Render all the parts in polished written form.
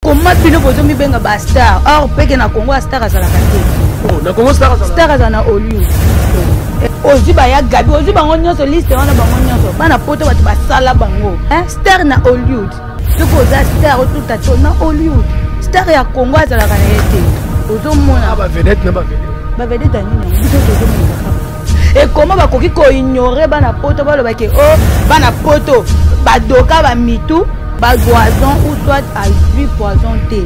Comment bino bozo mibenga ba star or peke na Congo star azalaka te. Oh, na Congo star azalaka. Star azala na Hollywood. Oh. Ozwi ba ya Gabi, ozwi bango nyonso liste wana bango nyonso. Bana poto bato basala bango. Hein? Star na Hollywood. Soki oza star otuta to na Hollywood. Star ya Congo azalaka na ye te. Ozomona. Ah, ba vedette na ba vedette. Ba vedette ya nini yango? Biso tozomona kaka. Et comment bakoki ko ignorer bana poto baloba ke oh bana poto badoka ba mitu ba poison ou soit azwi poison te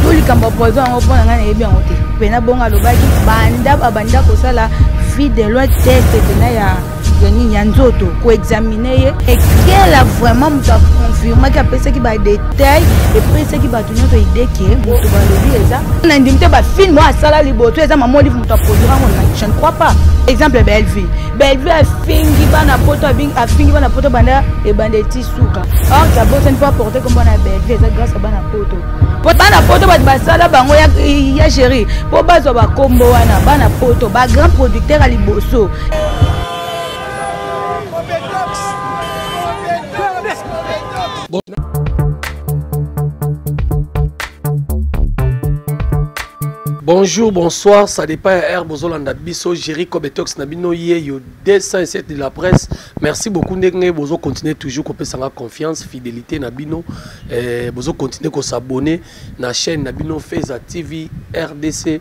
to likambo ya poison yango mpo na ngai nayebi yango te mpena bongo alobaki banda babanda kosala vie de loin test mpena ya ya nini ya nzoto koexamine ye ekela vraiment moto aconfirmaki apesaki badetail epesaki bato nyonso ide ke moto balobi eza na ndimi te bafilme oyo asala liboso eza mama olive moto aproduire yango je ne crois pas exemple bellevue bellevue afingi bana poto afingi bana poto banda ebanda eti suka or que abosani mpo aporte kombo na bellevue eza grâce ya bana poto po bana poto bato basala bango ya, ya chéri mpo bazwa bakombo wana bana poto bagrand producteur ya liboso. Bonjour, bonsoir, ça dépend ya heure bozolanda biso Jerry Kobetox na bino yeyo 207 de la presse. Merci beaucoup ndenge bozo continuer toujours kopesa nga confiance, fidélité na bino. Eh, bozo continuer ko s'abonner na chaîne na bino Feza TV RDC.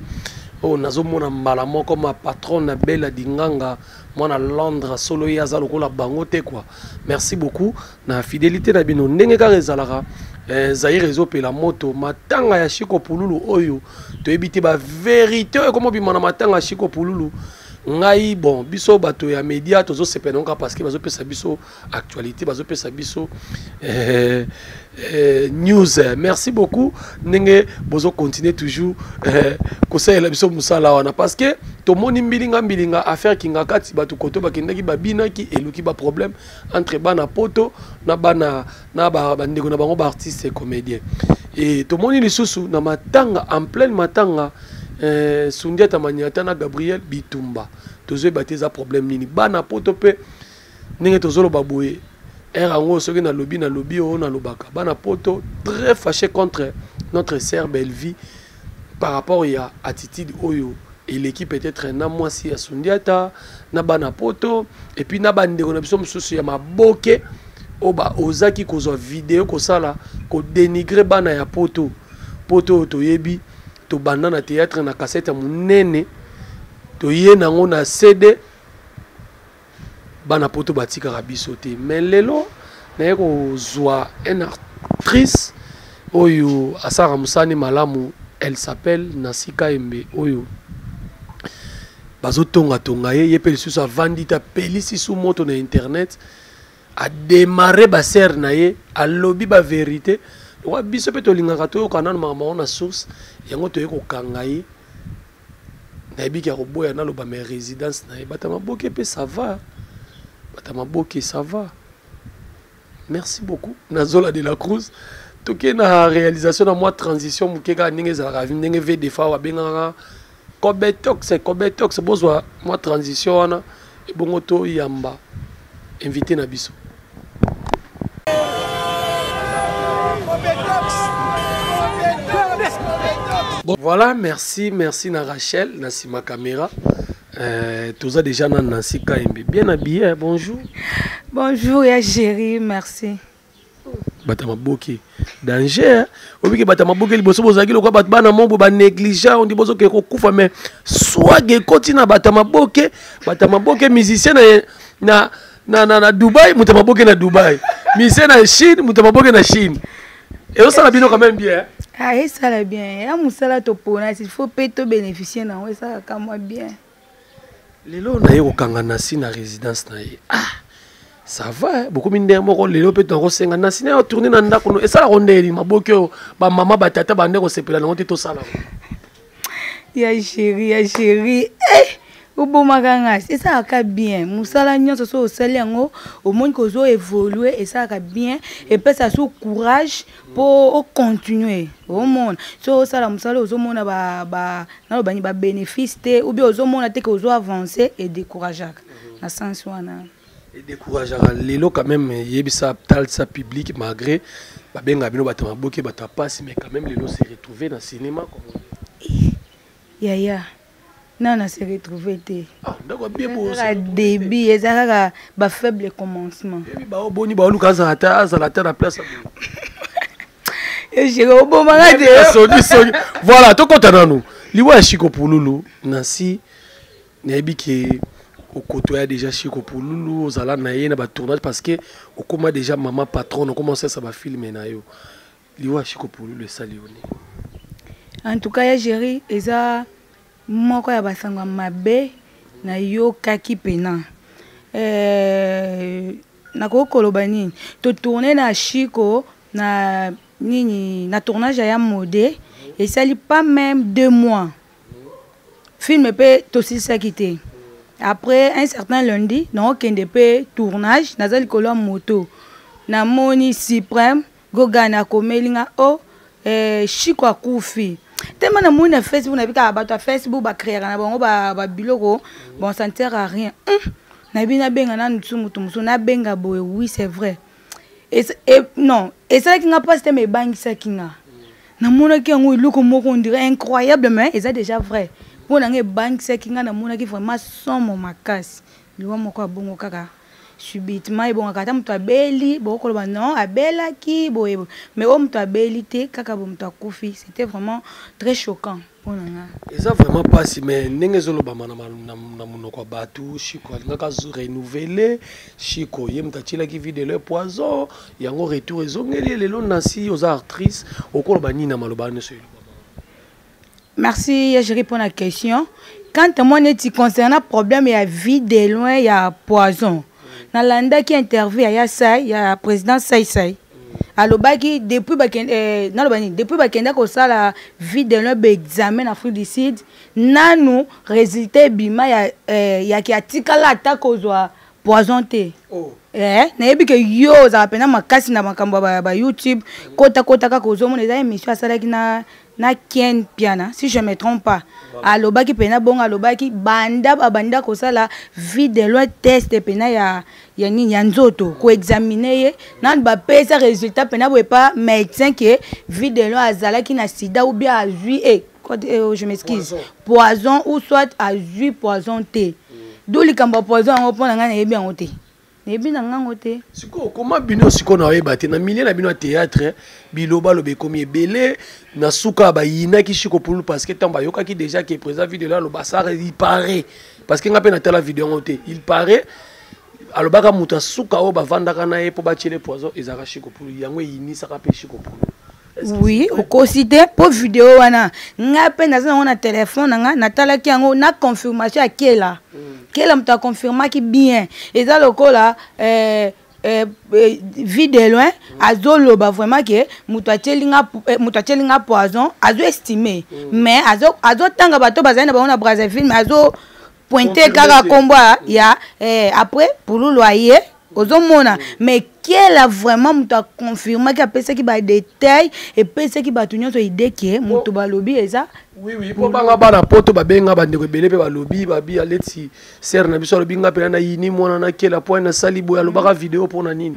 Oh, nazomona mbala moko ma patronne na Bella Dinganga mwana Londres solo ye aza lokola bango te quoi. Merci beaucoup na fidélité na bino ndenge kaka ezalaka eh, Zaire ezopela moto matanga ya Chico Pululu oyo toyebi te ba vérité oyo ekomobima na matanga ya Chico Pululu ngai bon biso bato ya media tozosepela nango kaka parce que bazopesa biso actualité bazopesa biso eh, eh, news merci beaucoup ndenge bozo continuer toujours eh, kosalela biso mosala wana parce que tomoni mbilinga mbilinga affaire kingakati bato koto bakendaki babinaki eluki baproblème entre bana poto na bana na bandeko na bango baartiste et comédien e tomoni lisusu na matanga en pleine matanga eh, Sundiata Maniata na Gabriel Bitumba tozoyeba te eza problème nini bana poto mpe ndenge tozoloba boye heure yango soki nalobi nalobi oyo nalobaka bana poto très fâché contre notre sœur Bellevie par rapport ya attitude oyo eleki peut-être na mwasi ya Sundiata na bana poto et puis na bandeko na biso mosusu ya maboke oyo baozaki kozwa video kosala kodénigre bana ya poto poto oyo toyebi tobanda na théâtre na cassette ya monene toye nango na cd bana poto batikaka biso te mais lelo naye kozwa un actrice oyo asalaka mosani malamu elle s'appelle Nancy Kayembe oyo bazotongatonga ye ye mpe lisusu avandi te apelisi su moto na internet ademare basere na ye alobi baverité lokola biso mpe tolingaka toyoka nano makambo yango na source yango toye kokanga ye nayebi ke akoboya naloba mais résidence na ye bata maboke mpe ça va bata maboke ça va merci beaucoup na zola de la cruz toke na réalisation na mwa transition moke kaka ndenge ezalaka ndenge vdfa babengaka cobetox cobetox bozwa mwa transition wana ebongo toyamba invité na biso. Bon, voilà, merci, merci na Rachel, na sima caméra. Euh, toza déjà na Nancy Kaembe. Bien habillé, hein, bonjour. Bonjour, ya chérie, merci. Bato maboke danger hein? Obiki bato maboke liboso bozalaki lokola bato bana mombo ba négligent ondi bozokende kokufa mais swag ekoti na bato maboke bato maboke musicien na, na, na, na, na Dubai moto maboke na Dubai musicien na Chine moto maboke na Chine ezosala bino quand même bien ah esala bien ya mosala topona il faut mpe tobénéficie na yango esalaka mwa bien lelo naye kokanga nasi na résidence na ye ah ça va eh? bokomi ndenge moko lelo mpe tokosenga nasi naye otourne na ndako no esalaka ndenge maboki oyo bamama batata bande kosepela nango te tosala ya chéri ya chéri eh! obomaka nga esalaka bien mosala nyonso so osali yango omoni kozo évolue esalaka bien epesa so courage mpo ocontinue omona so osala mosala ozomona naloba nini babénéfice te ou bien ozomona te ke ozo avance edécourageaka na sens wana. Edécourageaka lelo quand même. Yebisa, talisa public, malgré babenga bino bato maboke, bato ya pasi, mais quand même lelo se retrouver na cinéma. Yaya, nana na se retrouver te. Ah, ndako bien bo. Kaka début, eza kaka bafaible commencement. Yebi bao boni baoluka azala ata na place ya boye. Ejere, obomaka te. Soni soni. Voilà, tokɔta nanu liwa ya Shiko Pululu. Nansi, nayebi ke okotoya déjà Shiko Pululu, ozala na ye na batournage, parce que okóma déjà mama patron, okóma osalisa bafilme na yo. Liwa ya Shiko Pululu esali yo nini? En tout cas, ya Géri, eza moko ya basango ya mabe nayokaki mpena. Nakoki koloba nini? Totourne na Shiko na nini, na tournage ya mode, esali pas même 2 mois, film mpe tosilisaki te. Après un certain lundi, naokende mpe tournage, naza likolo ya moto, namoni Suprême Gogana akomeli nga o Shiko akufi. Tema namoni na Facebook, nayebi kaka bato ya Facebook bacréaka na bango babiloko. Bon, ça ne sert à rien. Nayebi, nabenga nanu tu motu mosusu, nabenga boye. Oui, c'est vrai. Non, esalaki nga mpasi te, ma ebangisaki nga. Namonaki yango eloko moko on dirait incroyable, mais eza déjà vrai. Mpo na nga, ebangisaki nga, namonaki vraiment somo makasi. Liwa moko abongo kaka subitement, ebongaka ata moto abeli, bokoloba non, abelaki boye, mais oyo moto abeli te, kaka bo moto akufi. C'était vraiment très choquant mpo na nga. Eza vraiment mpasi, mais ndenge ezolobama na monoko ya bato, Shiko alingaka renouveler. Shiko ye moto atielaki videlo poison yango, retour ezongeli ye lelo. Nasi, oza actrice, okoloba nini na maloba nyonso elobama? Merci ya Géri mpona question. Quant à moi, neti concernant problème ya vie de loin ya poison, nalandaki interview ya Sai, ya président Saisai. Alobaki depuis bakende, naloba nini, depuis bakenda kosala vie de loin baexamen na Afrique du Sud, nanu résultat ebima ya, yaki atikala ata kozwa poison te. Oh. Nayebi ke yo ozala mpena makasi na makambo ya ba YouTube, kota kaka ozomona eza émission asalaki na Ken Piana, si je me trompe pas. Alobaki mpena bongo, alobaki banda babanda kosala vie de loin test mpena ya nini, ya nzoto, koexamine ye nanu, bapesa résultat mpena boye pa médecin ke vie de loin azalaki na sida ou bien azwi je m'excuse, poison, ou soit azwi poison te. Du likambo ya poison yango, mpo na ngai, nayebi yango te, nayebi na ngango te. Sikoyo koma bino sikoyo na oyeba te, na milieu na bino ya théâtre, biloba loba ekomi ebele. Na suka bayinaki Shiko Pulu, parce que ntango bayokaki déjà ke président video aloba sara, il paraît, parce que nga mpe natala video yango te, il paraît alobaka moto asuka oyo bavandaka na ye mpo batiele poison ezalaka Shiko Pulu. Yango eyinisaka mpe Shiko Pulu. Oui, okosi te, mpo video wana ngai mpe naza nango na telefone na ngai, natalaki yango na confirmation ya Kela. Kela moto aconfirmaki bien. Eza lokola vie de loin azoloba vraiment ke moto atieli nga poison, azoestime, mais azotanga bato bazali na bango na Brazzaville, mais azo pointe kaka nkombo ya après Pululu aye, ozomona. Mais Kela vraiment moto aconfirmaki, apesaki badetail, epesaki bato nyonso idée ke moto balobi eza. Oui, mpo banga bana poto babenga bandeko ebele mpe balobi, babi aleti sere na biso, alobi nga mpena nayini mwana nakela po nasali boye, alobaka video mpona nini.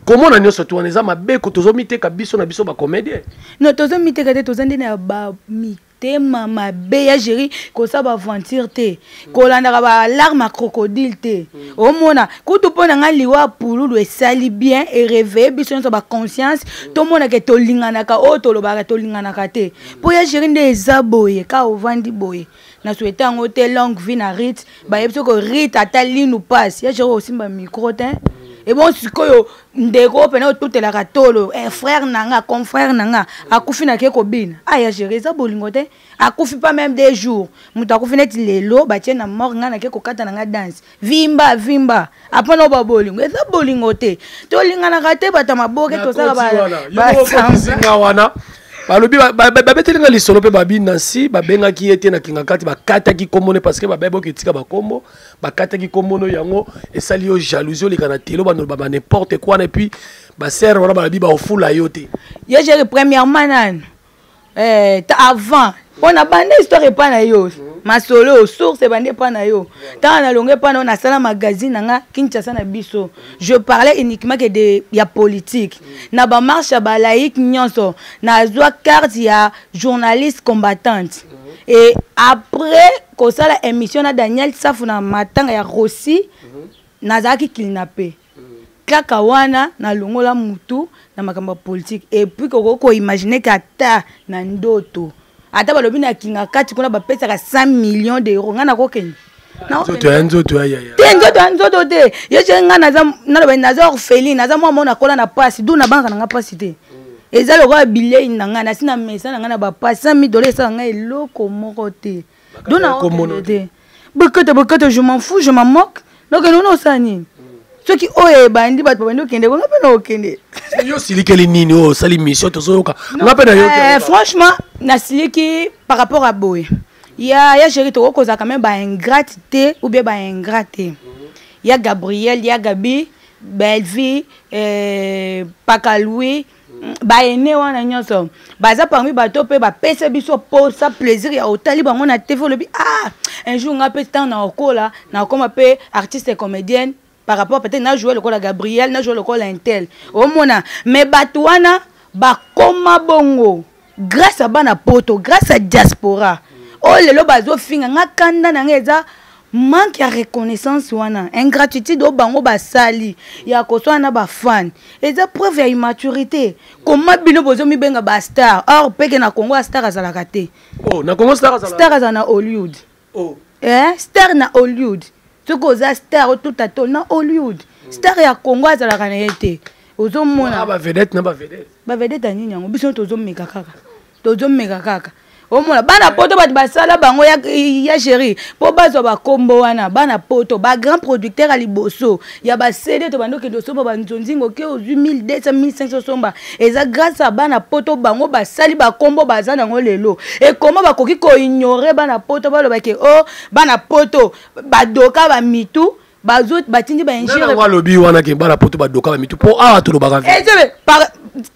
Komona nyonso tu wana eza mabe, tozomiteka biso na biso bacomédien. Non, tozomiteka te, toza nde na bamitema mabe ya Géri. Kosala baaventure te, kolandaka balarme ya crocodile te. Omona kutu, mpo na ngai, liwa Pululu esali bien, eréveille biso nyonso baconscience, tomonaka tolinganaka oyo tolobaka tolinganaka te. Mpo ya Géri, nde eza boye, ka ovandi boye, na souhaite yango te longue vie na Rit. Bayebi soki Rit ata linu pasi ya Géri osimba micro te. Ebon sikoyo ndeko mpena ototelaka tolo, frère na nga, confrère na nga akufi, nake kobina. Aya Géri, eza bolingo te. Akufi pas même 2 jours, moto akufi neti lelo, batie na mort, ngai nake kokata na nga danse, vimba vimba apona oyo babolingo. Eza bolingo te, tolinganaka te, bato ya maboke tosala. Wana balobi, babeteli nga lisolo mpe babi Nansi babengaki ye te na kinga kati, bakataki kombo ne, parce que babaye etika bakombo, bakataki kombo no. Yango esali yo jalousie, oleka na telo, bandoloba ba n'importe quoi, et puis basere wana balobi baofula yo te. Yo Géri, premièrement nanu avant Mpo na banda histoire epai na yo, masolo source ebandi epai na yo. Ntango nalongo epai na yo, nasala magazine na nga Kinshasa na biso. Je parlais uniquement que de ya politique. Na bamarche ya balaïque nyonso, nazwa carte ya journaliste combattante. Et après kosala émission na Daniel Safu na matanga ya Rossi, nazalaki kidnappé. Kaka wana nalongola mutu na makambo ya politique. Et puis kokoki koimagine ke ata na ndoto, ata balobi na kinga kati kuna bapesaka 100 millions d'euros, ngai nakokende. Nzoto ya nzoto ya ya te, nzoto ya nzoto te. Ye ce ngai naza, naloba naza orpheline, naza mwa mona kola na pasi, du nabangaka na nga pasi te. Eza lokola bilei na ngai, nasi na mesa na ngai na bapasi. 100 000 dollars esala ngai eloko moko te. Du nakokende te. Bokota bokota, je m'en fous, je m'en moque. Nokende kuna osala nini? Soki oyo ebandi, bato babandi okende konga mpe na okende. Yo osilikeli nini? Oyo osali mission, tozoyoka nga mpe na yo. Franchement, nasiliki par rapport à boye ya chéri. Tokoki kozala quand même baingrate te ou bien baingrat te. Ya Gabriel, ya Gabi, Belvi, Pakalui, baene wana nyonso baza parmi bato mpe bapesa biso posa, plaisir ya otali bango na TV, olobi: "Ah, un jour nga mpe ntango na okola, nakoma mpe artiste comédienne." Par rapport peut-être na jouer lokola Gabriel, na jouer lokola intel, omona. Mais bato wana bakoma bongo grâce à bana poto, grâce à diaspora oyo lelo bazofinga. Nga kanda na nga eza manque ya reconnaissance wana, ingratitude oyo bango basali ya koswana na bafan. Eza preuve ya immaturité. Koma bino bozomibenga bastar, or peke na Congo star azalaka te. Oh, na Congo star azalaka? Star azala na Hollywood. Oh. Star na Hollywood. Soki oza star, otuta to na Hollywood. Star ya Congo azalaka na ye te, ozomona. Ah, bavedette na bavedette. Bavedette ya nini yango? Biso tozomeka kaka, tozomeka kaka. Omona bana poto, bato basala bango ya chéri mpo bazwa bakombo wana. Bana poto, bagrand producteur ya liboso ya baCD, to bandi okende osomba banzonzingo ke ozwi 1200, 1500 osomba, eza grâce à bana poto. Bango basali bakombo baza nango lelo. Ekoma bakoki koignore bana poto, balobake o oh, bana poto badoka bamitu, bazo batindi bainjure. Alobi wana ke bana poto badoka bamitu, mpo awa tolobaka.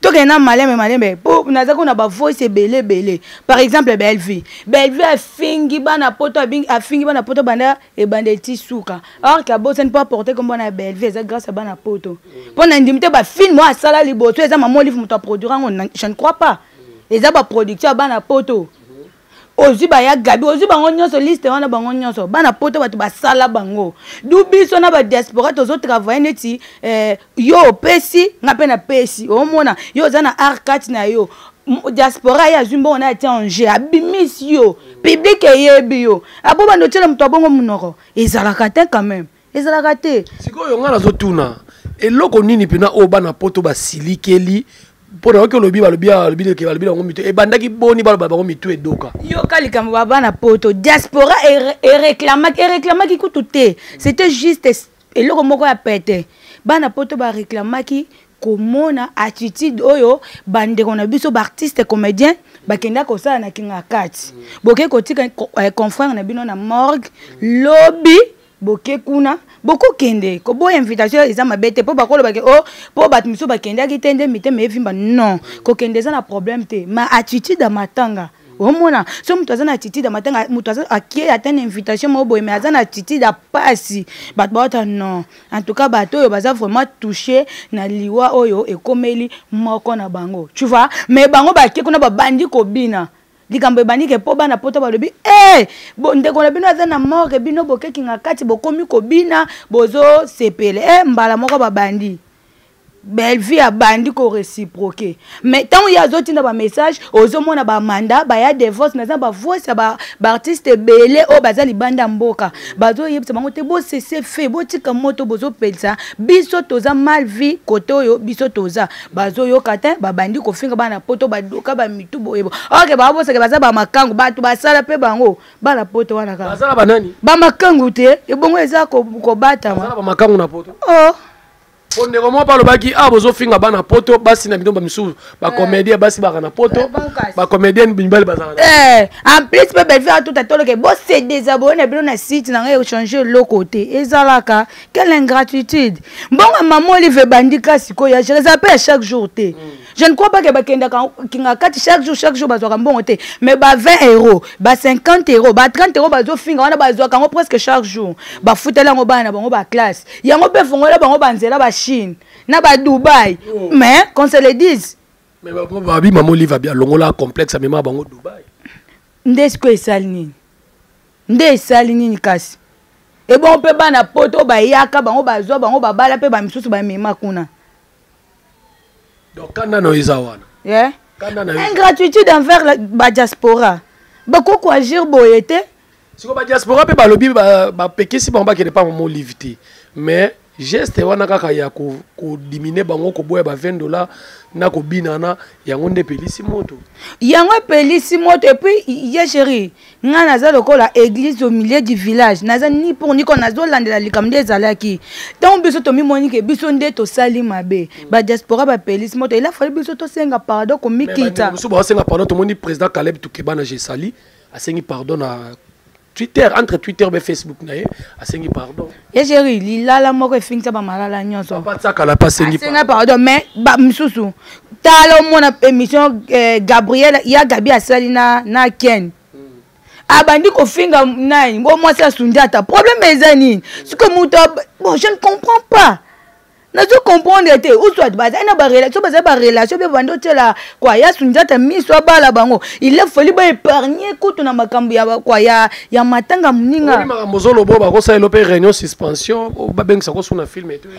Tokende na malembe malembe, mpo naza kuna bavoice ebele ebele. Par exemple Bellevie. Bellevie afingi bana poto, afingi bana poto banda ebanda eti suka, or ke abosani mpo aporte kombo na Bellevie eza grâce ya bana poto. Mpo na ndimi te bafilm oyo asala liboso eza Mama Olive moto aproduire yango, je ne crois pas. Eza baproduction ya bana poto. Ozwi baya Gabi, ozwi bango nyonso, liste wana bango nyonso bana poto bato basala bango. Du biso na badiaspora tozotravaille neti yo opesi nga mpe napesi. Omona yo oza na art kati na yo, diaspora ye azwi mbongo na atia en jeu, abimisi yo, public eyebi yo. Abo bando otiela moto abongo monoko, ezalaka te quand même, ezalaka te. Sikoyo ngai nazotuna, eloko nini mpena oyo bana poto basilikeli? Mpo na oki olobi, balobi, balobi, balobi bango mitu ebandaki boni, baloba bango mitu edoka. Yoka likambo ba bana poto, diaspora eréclamaki, eréclamaki kutu te, c'était juste eloko moko ya pete. Bana poto baréclamaki komona attitude oyo bandeko na biso baartiste comédien bakenda kosala na kinga kati. Boke kotika confrère na bino na morgue, lobi boke kuna, bokokende koboya invitation, eza mabe te. Mpo bakolobaki o mpo bato misusu bakendaki te nde mitema evimba. Non, kokende eza na problème te, ma attitude ya matanga, omona so moto aza na attitude ya matanga, moto akie ata na invitation moko boye, mais aza na attitude ya pasi, bato baota non. En tout cas bato oyo baza vraiment touché na liwa oyo ekomeli moko na bango, tu vois. Mais bango bakie kuna, babandi kobina. Likambo ebandi ke mpo bana poto balobi e ndeko na bino aza na morgue, bino bokekinga kati, bokomi kobina, bozosepele. E mbala moko babandi, Bellevie abandi koréciproque. Mais ntango ye azotinda bamessage, ozomona bamanda baya divorce. Naza bavoice ya baartiste ebele oyo baza libanda mboka, bazoyebisa bango te: "Bocessez fe, botika moto bozopelisa biso, toza mal vie kote oyo biso toza." Bazoyoka te, babandi kofinga bana poto, badoka bamitu boyebo. Ok, babosake baza bamakangu, bato basala mpe bango bana poto wana kaka. Bazala banani? Bamakangu te, ebongo eza kobatama. Bamakangu na poto? Oh. Po ndeko moko alobaki: "Ah, bozofinga bana poto, basi na bino bamisusu bacomédien basi baka na poto, bacomédienne mibali bazalaka." En plus mpe Bellevie atuta toloke: "Bose désabonner na bino na site na ngai, echange eloko te." Ezalaka quelle ingratitude! Mbongo Mama Olive ebandika sikoyo ya eza mpe ya chaque jour te. Je ne crois pas que bakendaka kinga kati chaque jour, chaque jour bazwaka mbongo te, mais ba 20 euros, ba 50 euros, ba 30 euros bazofinga wana, bazwaka yango presque chaque jour. Bafutela yango bana na bango baclasse, yango mpe fongola bango banzela bachine na badubai. Mais qu'on se le dise. Mais babi Mama Olive abi alongola complexe, amema bango Dubai. Nde sikoyo esali nini? Nde esali nini? Kasi ebongo mpe bana Poto bayaka, bango bazwa bango, babala mpe bamisusu bamema kuna. Donc kanda na yo eza wana? Yeah? Kanda na yo? Ingratitude envers badiaspora, bakoki koagir boye te. Sikoyo badiaspora mpe balobi bapekisi bango bakende pa Mama Olive te, mais geste wana kaka ya kodiminuer bango, koboya ba 20 $ na kobinana, yango nde epelisi moto. Yango epelisi moto. Et puis ye chéri, ngai naza lokola église au milieu du village, naza ni pour ni contre. Nazolandela likambo nde ezalaki. Ntango biso tomimoni ke biso nde tosali mabe, badiaspora bapelisi moto, il a fallu biso tosenga pardon, komikita. Mosusu baosenga pardon. Tomoni président Caleb Tukebana Jesali asengi pardon na Twitter, entre Twitter mpe Facebook na ye, asengi pardon. Ye chéri, lilala moko efingisa bamalala nyonso. Papa Tsakala mpe asengi. Asenga pardon, mais misusu, tala, omona émission Gabriel ya Gabi asali na Ken, abandi kofinga nani ngo mwasi asundiata. Problème eza nini siko moto? Bon, je ne comprends pas, nazo comprendre te. Ou soit bazali na barelation, bazali barelation mpe bandi otiela kwa ya Sundiata miso, abala bango. Il a fallu baépargne kutu na makambo ya kwa ya matanga moninga. Makambo ozoloba oyo, bakosalela mpe réunion suspension, babengisa kosuna film eto.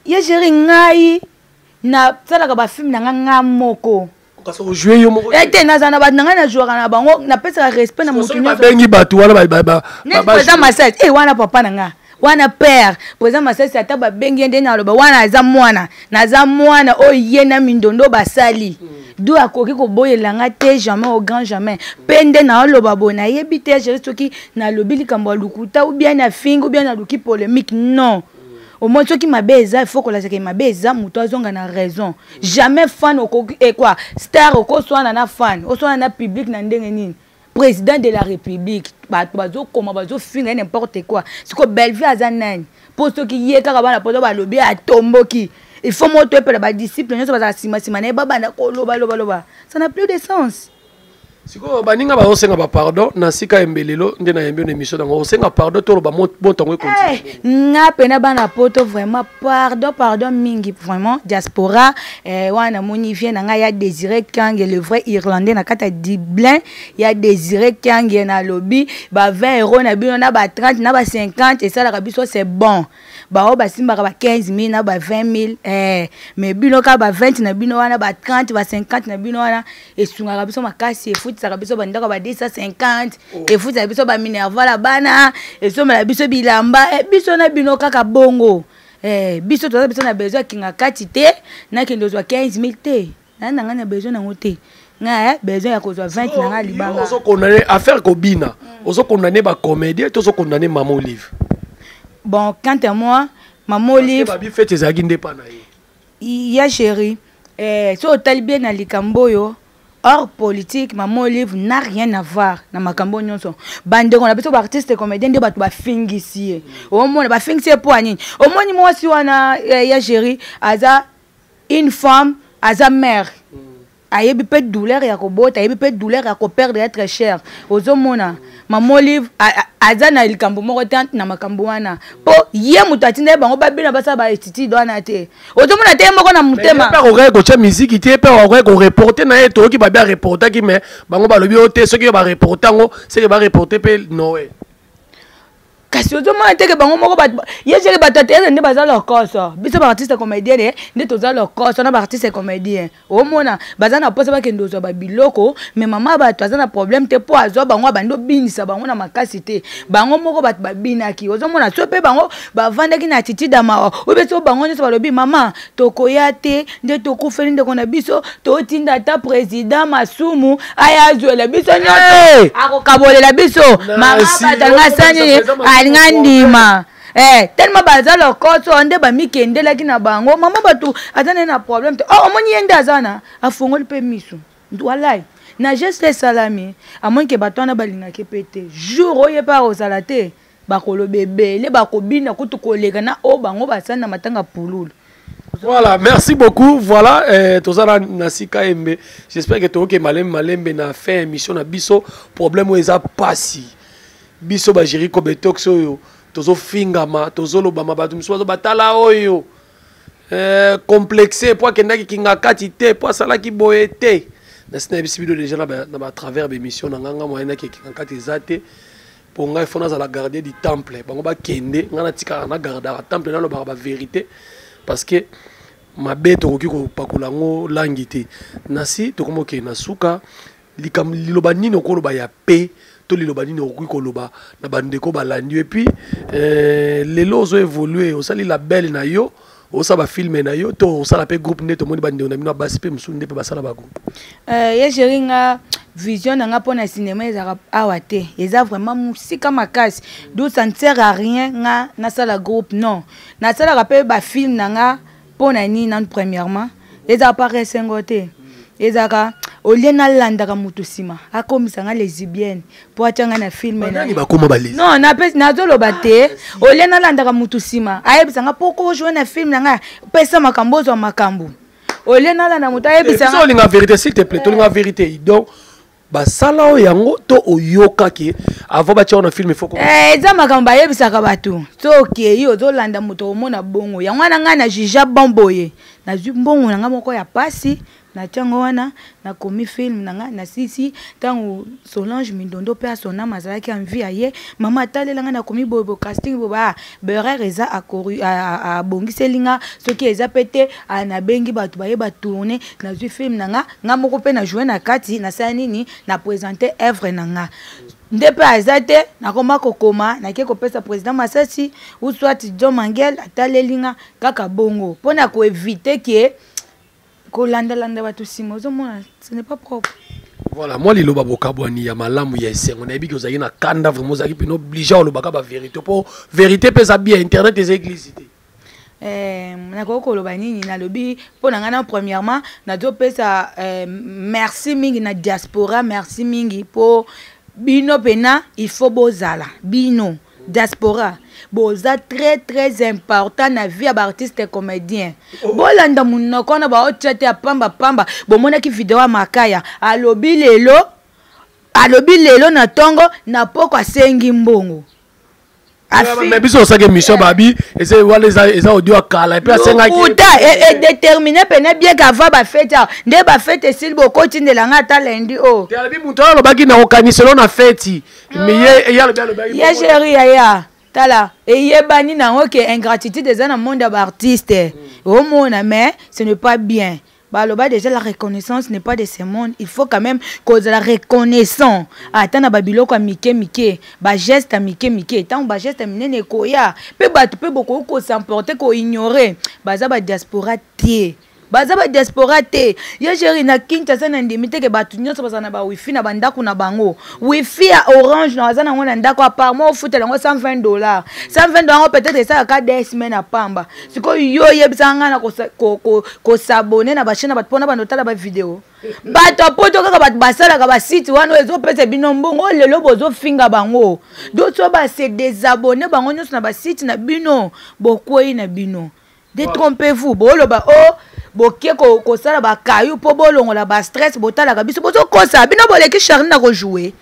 Ye chéri, ngai nasalaka bafilm na nga, nga moko. Kasi ojouer yo moko? Ete nazala na bato na ngai, najouaka na bango, napesaka respect na motu nyonso. Babengi bato wana? Neti président Masasi e wana, papa na nga wana, père président Masasi, ata babengi ye nde naloba wana aza mwana, naza mwana oyo ye na mindondo basali du akoki koboyela te, jamais, au grand jamais. Mpe nde naoloba boye, nayebi te chéri soki nalobi likambo ya lukuta ou bien nafingi ou bien naluki polémique. Non, omoni, soki mabe eza, il faut kolasaka mabe eza, moto azonga na raison. Jamais fan okoki quoi, star okoswana na fan, oswana na public na ndenge nini? Président de la République, bato bazokoma, bazofinga ye n'importe quoi. Siko Bellevue aza nani mpo soki ye kaka bana Poto balobi atomboki, il faut moto epela, badisciple nyonso bazala nsima na ye, babanda koloba loba loba, ça n'a plus de sens. Sikoyo baninga bazosenga bapardon na sika embelelo nde nayembi na émission nango, osenga pardon, toloba motango econtinue. Nga mpena bana Poto, vraiment pardon, pardon mingi, vraiment diaspora wana. Namoni vie na ngai ya Désiré Kange, le vrai Irlandais na kati ya Dublin, ya Désiré Kange, nalobi ba 20 euros na bino na ba 30 na ba 50 esalaka biso, c'est bon. Bao basimbaka ba 15 000 na ba 20 000, mais bino kaka ba 20 na bino wana, ba 30, ba 50 na bino wana esungaka biso makasi, efutisaka biso bandako ba 250, efutisaka biso baminerval ya bana, esomela biso bilamba. Biso na bino kaka bongo. Biso toza biso na besoin akinga kati te, nakende ozwa 15 000 te, na ngai na besoin nango te, ngai besoin ya kozwa 20 na ngai libanga. Ozocondamner affaire kobina, ozocondamner bacomédien to ozocondamner Mama Olive? Bon, quant à moi, Mama Olive babi fête ezalaki nde mpa na ye. Ya chéri, so otali bien na likambo oyo hors politique, Mama Olive n'a rien à voir na makambo nyonso. Bandeko na biso baartiste comédien nde bato bafingisi ye. Omona bafingisi ye mpo ya nini? Omoni mwasi wana, ya chéri, aza une femme, aza mère, ayebi mpe douleur ya kobota, ayebi mpe douleur ya koperdre être cher. Ozomona Mama Olive aza na likambo moko te na makambo wana, mpo ye moto atinda ye bango babina, basala baétude wana te. Ozomona te, ye moko na motema. Mpe akokaki kotya miziki te, mpe akokaki koreporter na ye. Toyoki babi areportaki, mais bango balobi oyo te, soki bareporte yango seke bareporte mpe Noel. Kasi ozomona teke bango moko ye seke bato ya théâtre nde baza lokoso, biso baartiste comédien nde toza lokoso na baartiste comédien. Omona baza na mposa bakende ozwa babiloko, mais mama bato aza na problème te, mpo azwa bango, abandi obinisa bango na makasi te. Bango moko bato babinaki. Ozomona so mpe bango bavandaki na attitude ya mawa, oyo so bango nyonso balobi: "Mama, tokoya te, nde tokufeli ndeko na biso, totinda ata président Masumu aya azwela biso nyonso, akokabolela biso." Mama bato alinga sani, alinga ndima. Tellement baza lokoso nde bamikendelaki na bango. Mama bato aza naye na problème te. Oh, omoni ye nde aza na afongoli mpe miso, walai na geste esalami, amoni ke bato wana balingaki mpe te. Jour oyo mpe akozala te, bakoloba ebele, bakobina kutu koleka na oyo bango basali na matanga pululu. Voilà, merci beaucoup. Voilà, toza na sika embe. J'espère que toke malembe malembe na fin émission na biso. Problème oyo eza pasi. Biso ba Jericho Betox oyo tozo fingama, tozo lobama bato mosusu bazo batala oyo. Complexe po akendaki kinga kati te, po asalaki boye te. Nasi nayebisi bino déjà na ba travers ba émission na nganga moyen naki kinga kati eza te. Po ngai fo nazala gardien du temple. Bango bakende, ngai natikaka na gardaka temple, nalobaka ba vérité parce que mabe tokoki kopakola yango langi te. Nasi tokomi okende na suka. Likambo liloba nini okoloba ya pe to liloba nini okoki koloba na bandeko balandi yo. Et puis lelo ozo évoluer, osali label na yo, osala ba film na yo to osala pe groupe nde tomoni bandeko na bino ya basi pe mosusu nde pe basala ba groupe. Ye chéri nga vision na nga mpona cinéma ezalaka awa te, eza vraiment mosika makasi, donc ça ne sert à rien nga nasala groupe. Non, nasalaka pe ba film na nga mpona nini nanu? Premièrement ezalaka par esengo te, ezalaka au lieu nalandaka moto nsima akomisa nga lesbienne po atia nga na film na Banani bakoma ba lesbienne? Non, nazoloba te, au lieu nalandaka moto nsima ayebisa nga po ko jouer na film na nga, pesa makambo, ozwa makambo, au lieu nalanda moto ayebisa nga. Biso olinga vérité, s'il te plaît, tolinga vérité. Donc basala oyo yango to oyokaki avant batia na film, il faut ko Eza makambo bayebisaka bato. So okei ozolanda moto omona bongo. Yango wana ngai na juge bon boye, nazwi mbongo na ngai moko ya pasi, natia yango wana, nakomi film na ngai, nasisi. Ntango Solange Mindondo mpe asonama azalaki envie ya ye, mama atalela ngai, nakomi boye boye, casting boye, ba berer eza abongiseli nga. Soki eza pe te, nabengi bato baye batourne, nazwi film na nga, nga moko mpe na joue na kati, nasala nini, na présente œuvre na nga. Nde mpe aza te, nakoma kokoma, nake kopesa président Masasi ou soit John Mangel, ataleli nga kaka bongo mpona koevite ke kolandalanda bato nsima. Ozomona, ce n'est pas propre. Voilà, moi liloba bokabwani ya malamu ya esengo, nayebi ke ozalaki na kanda vraiment, ozalaki mpena obligé olobaka ba vérité, mpo vérité mpe eza bien, internet eza église te. Nakoki koloba nini? Nalobi mpo na ngai na premièrement nazopesa merci mingi na diaspora, merci mingi mpo bino mpena il faut bozala. Bino diaspora boza très très important na vie ya baartiste comédien. Oh. Bolanda monoko wana baotia te ya pamba pamba. Bomonaki video ya Makaya, alobi lelo, alobi lelo na ntongo na poko asengi mbongo. Mais biso osaki émission babi eza wana, eza audio ya kala, et puis asengaki. Lokuta edétermine pene bien qu'avant bafete awa nde bafete esili, bokotindela nga ata lundi oyo. Te, alobi moto oyo alobaki na kokaniselo na feti, mais ye alobi Ye chéri yaya, tala, eyebani nango ke ingratitude eza na monde ya baartiste, omona, mais ce n'est pas bien. Baloba déjà, la reconnaissance n'est pas de ce monde. Il faut quand même kozala reconnaissant ata na babiloko ya mike mike, bageste ya mike mike. Ntango bageste ya minene ekoya mpe bato mpe bokoki kosemporte koignore. Baza badiaspora te, baza badiaspora te. Ye chéri, na Kinshasa na ndimi teke bato nyonso bazala na bawifi na bandako na bango. Wifi ya Orange na baza nango na ndako, apparemment ofutela yango 120 dollars. 120 dollars yango peut-être esalaka 2 semaines ya pamba. Sikoyo yo oyebisaka ngai na kosabone na bachaîne na bato mpona bando otala bavideo. Bato ya poto kaka bato basalaka basite wana oyo ezopesa bino mbongo. Oyo lelo bozofinga bango, donc so base désabonne bango nyonso na basite na bino, bokwei na bino. Détrompez-vous, boloba o boke kosala bakayu mpo bolongola bastress. Botalaka biso, bozokosa bino, boleki Charli na kojoue.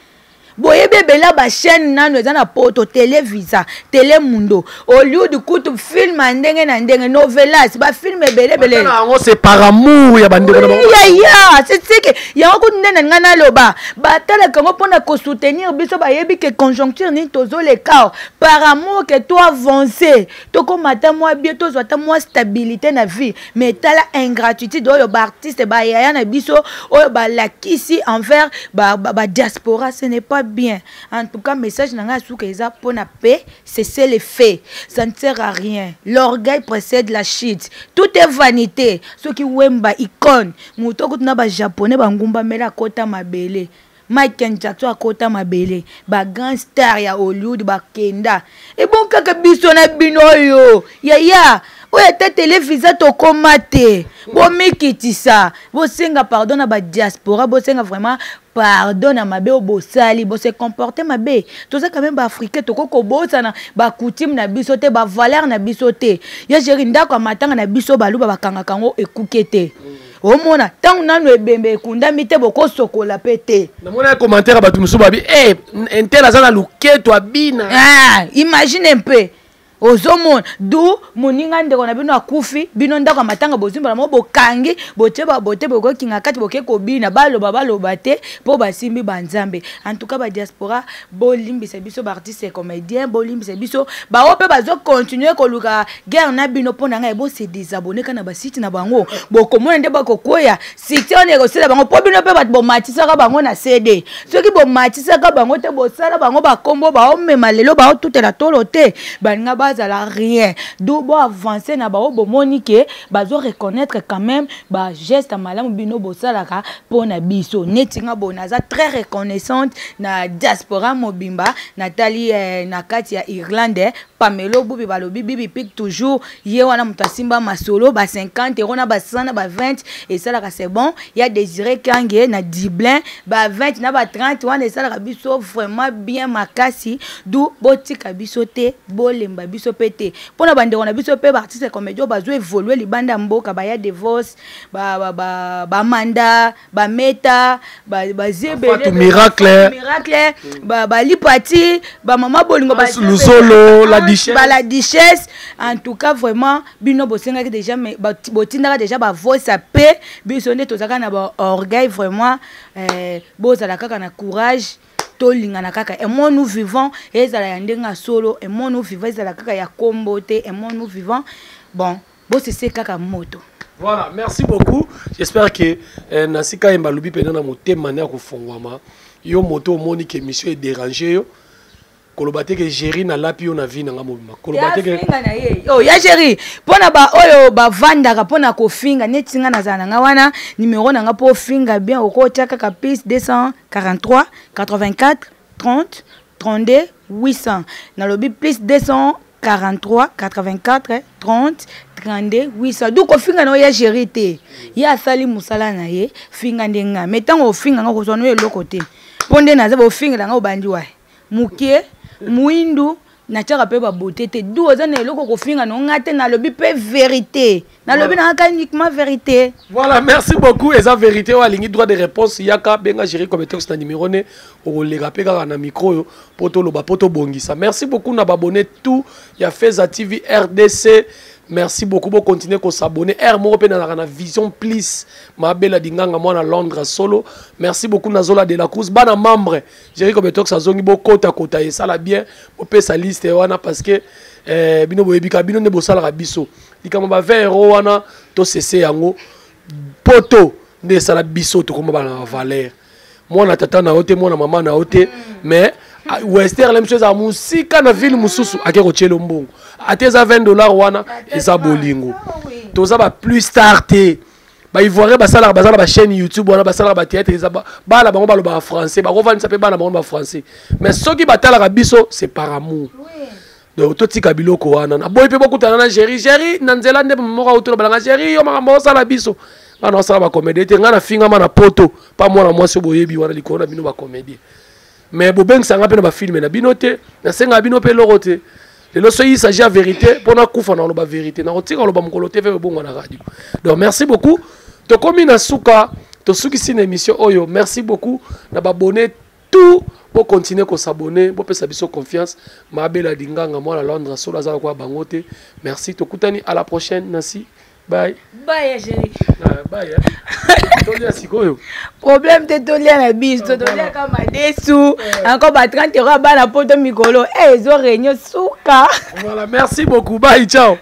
Boyebi ebele ya bachaîne nano eza na poto, Televisa, Telemundo, Hollywood, kutu film ya ndenge na ndenge, novelas, bafilm ebele ebele. Yango c'est par amour ya bandeko na bango. Yaya, c'est que yango kutu nde na ngai naloba, batalaka yango mpona kosoutenir biso. Bayebi ke conjoncture nini tozoleka, par amour ke to avance, tokóma ata mwa bien, tozwa ata mwa stabilité na vie. Mais tala ingratitude oyo baartiste bayaya na biso oyo balakisi envers badiaspora, ba ce n'est pas bien. En tout cas, message na ngai ya suka eza mpona paix, cessez les faits, ça ne sert à rien. L'orgueil précède la chute, tout est vanité. Soki Wemba icône, moto okutu na bajaponais bangumbamela, akota mabele. Michael Jackson akota mabele, bagrand star ya Hollywood bakenda. Ebon kaka biso na bino oyo yaya. Oyo ata televisa tokoma te. Bomikitisa, bosenga pardon na ba diaspora, bosenga vraiment pardon na mabe oyo bosali, bose comporter mabe. Toza quand même ba africain, tokoki kobosana ba coutume na biso te, ba valeur na biso te. Ya Jerry, ndako ya matanga na biso baluba bakangaka yango ekuke te. Omona ntango nanu ebembe ekundami te, bokosokola mpe te. Namona commentaire ya bato mosusu babi eh, intel aza na luketo abina. Ah, imagine mpe ozomona du moninga ndeko na bino akufi, bino ndako ya matanga bozimbala moko bokangi botie babote bokokinga kati boke kobina, baloba baloba te mpo basimbi banzambe. En tout cas ba diaspora bolimbisa biso, ba artiste et comédien bolimbisa biso, baoyo mpe bazo continuer koluka guerre na bino mpo na ngai, bose désabonner kaka na basite na bango, bokomona nde bakokwea site wana ekosala bango mpo bino mpe bato bomatisaka bango na CD. Soki bomatisaka bango te, bosala bango bakombo baomema lelo baotutela tolo te, baninga bazala rien. Du bo avancer na bango, bomoni ke bazo reconnaître quand même ba geste malamu bino bosalaka mpo na biso. Neti nga boye naza très reconnaissante na diaspora mobimba, natali na kati ya Irlande, Pamelo Bubi balobi Bibi Pic toujours ye wana moto asimba masolo ba 50 euros na ba 100 na ba 20 esalaka c'est bon. Ya Désiré Kange na Dublin ba 20 na ba 30 wana esalaka biso vraiment bien makasi. Du botika biso te, bolemba biso pe te mpona bandeko na biso pe ba artiste comédien bazo évoluer libanda mboka, ba ya Devos, ba Manda, ba Meta, ba Zebele, Miracle, Miracle, ba Lipati, ba Mama Bolingo, ba Luzolo, la duchesse, ba la duchesse. En tout cas vraiment bino bosengaki déjà, mais botindaka déjà ba voice à paix, biso nde tozalaka na ba orgueil vraiment, bozala kaka na courage, tolingana kaka. Et moi nous vivons ezala ya ndenge ya solo, et moi nous vivons ezala kaka ya kombo te, et moi nous vivons bon bosese kaka moto. Voilà, merci beaucoup. J'espère que Nasika Mbalubi pena na motema na kofongwama yo moto omoni que émission est dérangée yo. Koloba te que Jerry na lapi yo na vie na nga mobima. Koloba te que finga na ye. Oh ya Jerry, pona ba oyo ba vandaka pona kofinga neti nga nazala na nga wana numéro na nga po finga bien okotia kaka plus 243 84 30 32 800. Nalobi plus 243 84 30 32 800. Du kofinga na ya Jerry te. Ye asali musala na ye, finga nde nga. Mais tango ofinga nga kozwa no eloko te. Po nde naza bofingela nga obandi wae. Mukie, muindu, natiaka pe ba beauté te. Du oza na eloko kofinga no nga te, nalobi pe vérité. Nalobi na nga uniquement vérité. Voilà, merci beaucoup. Eza vérité oyo alingi droit de réponse yaka benga Jerry Cobetox na numéro ne okoleka pe kaka na micro yo po toloba po tobongisa. Merci beaucoup na babonné tout ya Feza TV RDC. Merci beaucoup bo continuer ko s'abonner. R moko pe na na Vision Plus Mabela Dinganga mwana Londres solo. Merci beaucoup na Zola de la Cruz bana membre Jerry Cobetox azongi bo kota kota et sala bien bo pesa liste wana parce que bino boyebika bino nde bosalaka biso. Likambo ba 20 euros wana to cesser yango poto nde esala biso tokoma bana na valeur. Mwana tata na yo te, mwana mama na yo te, mais Wester la miso eza musika na ville mususu ake kotiela mbongo. Ate eza vingt dollars wana eza bolingo. Toza ba plus star te. Ba Ivoirien basalaka, bazala ba chaîne YouTube wana basalaka ba théâtre eza ba, bana bango balobaka français, bakovanisa pe bana bango ba français. Mais soki batalaka biso c'est par amour. Donc totika biloko wana. Na boyi pe bokutana na Jerry, Jerry na nzela nde moko autola balanga Jerry yo makambo osala biso. Nga na osala ba comédie te, nga na fingama na poto, pa mwana mwasi boyebi wana likolo na bino ba comédie. Mais bobengisa nga pe na ba film na bino te, na senga bino pe loko te. Lelo soki il s'agit ya vérité, pona kufa na loba vérité, na kotika loba mokolo te fe bongo na radio. Donc merci beaucoup. Tokomi na suka, tosukisi na émission oyo. Merci beaucoup na ba abonné tout pour continuer ko s'abonner, pour pesa biso confiance. Mabela Dinganga mwana Londres solo azala kwa bango te. Merci, tokutani à la prochaine. Nancy. Bye. Bye, chérie. Ah, bye. Hein. Tolia sikoyo. Problème te tolia na biso, tolia kama desu. Encore ba 30 euros bana poto mikolo. Eh, zo réunion suka. Voilà, merci beaucoup. Bye, ciao.